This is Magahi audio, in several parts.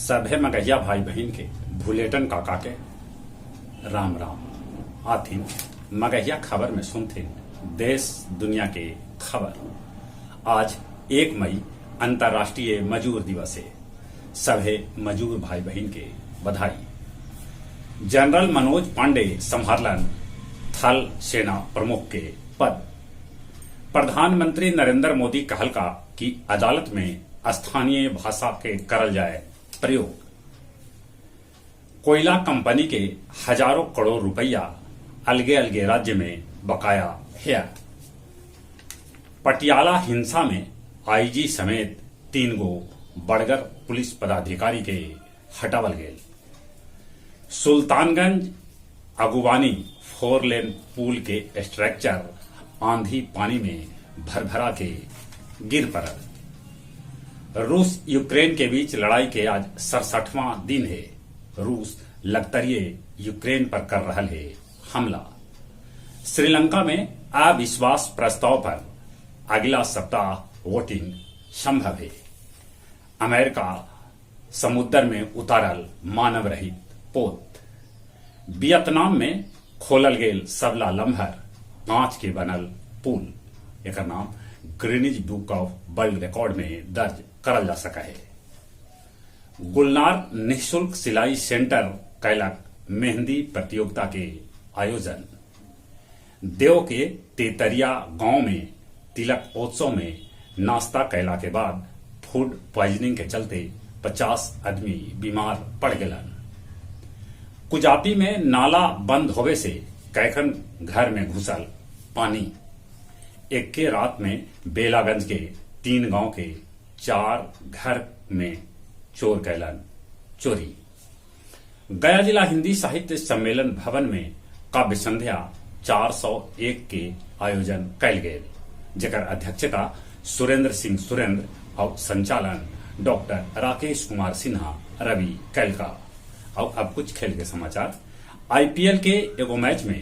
सभे मगहिया भाई बहिन के भुलेटन काका के राम राम। आथिन मगहिया खबर में सुनथिन देश दुनिया के खबर। आज 1 मई अंतर्राष्ट्रीय मजूर दिवस है। सभे मजूर भाई बहिन के बधाई। जनरल मनोज पांडे संभारलन थल सेना प्रमुख के पद। प्रधानमंत्री नरेंद्र मोदी कहलका कि अदालत में स्थानीय भाषा के करल जाए प्रयोग। कोयला कंपनी के हजारों करोड़ रुपया अलगे अलगे राज्य में बकाया हेय। पटियाला हिंसा में आईजी समेत 3 गो बड़गर पुलिस पदाधिकारी के हटावल गेल। सुल्तानगंज अगुवानी 4 लेन पुल के स्ट्रक्चर आंधी पानी में भरभरा के गिर पड़ल। रूस यूक्रेन के बीच लड़ाई के आज 67वां दिन है। रूस लगतरिये यूक्रेन पर कर रहा है हमला। श्रीलंका में अविश्वास प्रस्ताव पर अगला सप्ताह वोटिंग संभव है। अमेरिका समुद्र में उतारल मानव रहित पोत। वियतनाम में खोलल गेल सबला लम्हर कांच के बनल पुल। एकर नाम Guinness book of world record में दर्ज करल जा सका है। गुलनार निःशुल्क सिलाई सेंटर कैलक मेहंदी प्रतियोगिता के आयोजन। देव के तेतरिया गांव में तिलक उत्सव में नाश्ता कैला के बाद फूड पॉइजनिंग के चलते 50 आदमी बीमार पड़ गलन। कुजाती में नाला बंद होवे से कैखन घर में घुसल पानी। एक्के रात में बेलागंज के 3 गांव के 4 घर में चोर कैलन चोरी। गया जिला हिंदी साहित्य सम्मेलन भवन में काव्य संध्या 401 के आयोजन कैल गेल, जेकर अध्यक्षता सुरेंद्र सिंह सुरेंद्र और संचालन डॉक्टर राकेश कुमार सिन्हा रवि कैलका। और अब कुछ खेल के समाचार। आईपीएल के एगो मैच में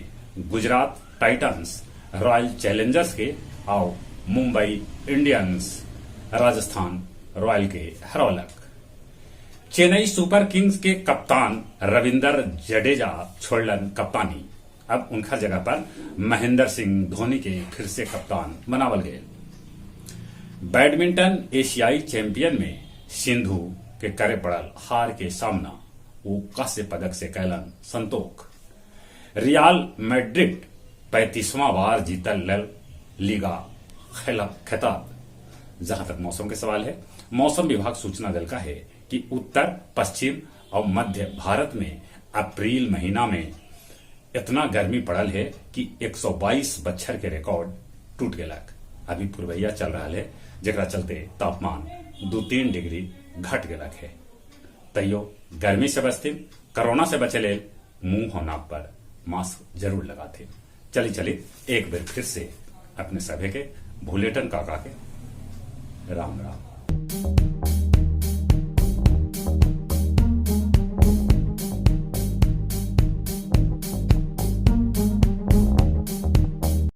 गुजरात टाइटंस रॉयल चैलेंजर्स के और मुंबई इंडियंस राजस्थान रॉयल के हरौलक। चेन्नई सुपर किंग्स के कप्तान रविंदर जडेजा छोड़लन कप्तानी। अब उनका जगह पर महेंद्र सिंह धोनी के फिर से कप्तान बनावल गए। बैडमिंटन एशियाई चैंपियन में सिंधु के करे पड़ल हार के सामना, वो कांस्य पदक से कैलन संतोख। रियाल मैड्रिड 35वां बार जीतल लीगा खिताब। जहां तक मौसम के सवाल है, मौसम विभाग सूचना दल का है कि उत्तर पश्चिम और मध्य भारत में अप्रैल महीना में इतना गर्मी पड़ल है कि 122 बच्छर के रिकॉर्ड टूट गलक। अभी पुरवैया चल रहा है, जेकरा चलते तापमान 2-3 डिग्री घट गलक है। तैयो गर्मी से बचते, कोरोना से बचे ले मुंह और नाक पर मास्क जरूर लगाते। चली चली एक बार फिर से अपने सभे के भुलेटन काका के राम राम।